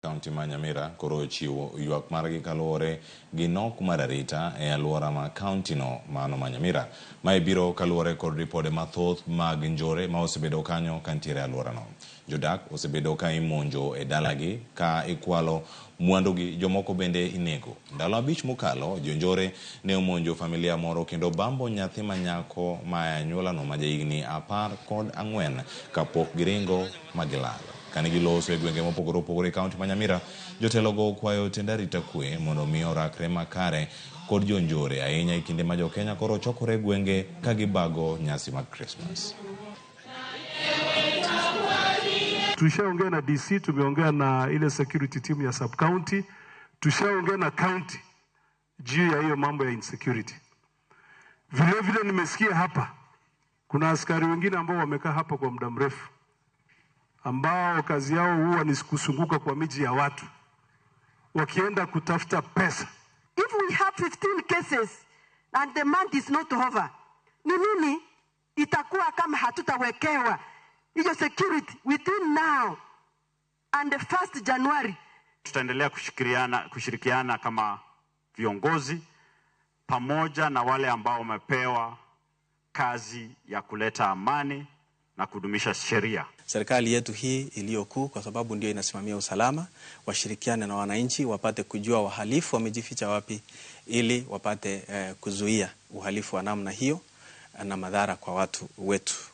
Kaunti ma Nyamira koro ochiwo ywak margi kaluwore gi nok mar arita e alwora ma kaunti no mano ma Nyamira. Mae biro kaluwore kod ripode mathoth mag njore ma osebedo kanyo kantiere e alworano. Jodak osebedo ka imonjo e dalagi ka ikwalo mwandugi, jomoko bende inego. Ndalo 5 mokalo, jonjore ne omonjo familia moro kendo bambo nyathi manyako ma e anyuolano ma jahigni 14 kapok giringo ma gilal. Kane giloso e gwenge mopogore opogore e kaunti ma Nyamira, jotelogo okwayo tend arita kwe mondo mi orakre makare kod jonjore ahinya e kinde ma jokenya koro chokore e gwenge ka gibago nyasi mag Krismas. Tushaongea na DC, tumeongea na ile security team ya sub county, tushaongea na county juu ya hiyo mambo ya insecurity. Vile vile nimesikia hapa kuna askari wengine ambao wamekaa hapa kwa muda mrefu ambao kazi yao huwa ni kusunguka kwa miji ya watu wakienda kutafuta pesa. If we have 15 cases and the month is not over, ni nini itakuwa kama hatutawekewa hiyo security within now and the 1st January? Tutaendelea kushirikiana kama viongozi pamoja na wale ambao wamepewa kazi ya kuleta amani na kudumisha sheria. Serikali yetu hii iliyokuu, kwa sababu ndio inasimamia usalama, washirikiane na wananchi wapate kujua wahalifu wamejificha wapi, ili wapate kuzuia uhalifu wa namna hiyo na madhara kwa watu wetu.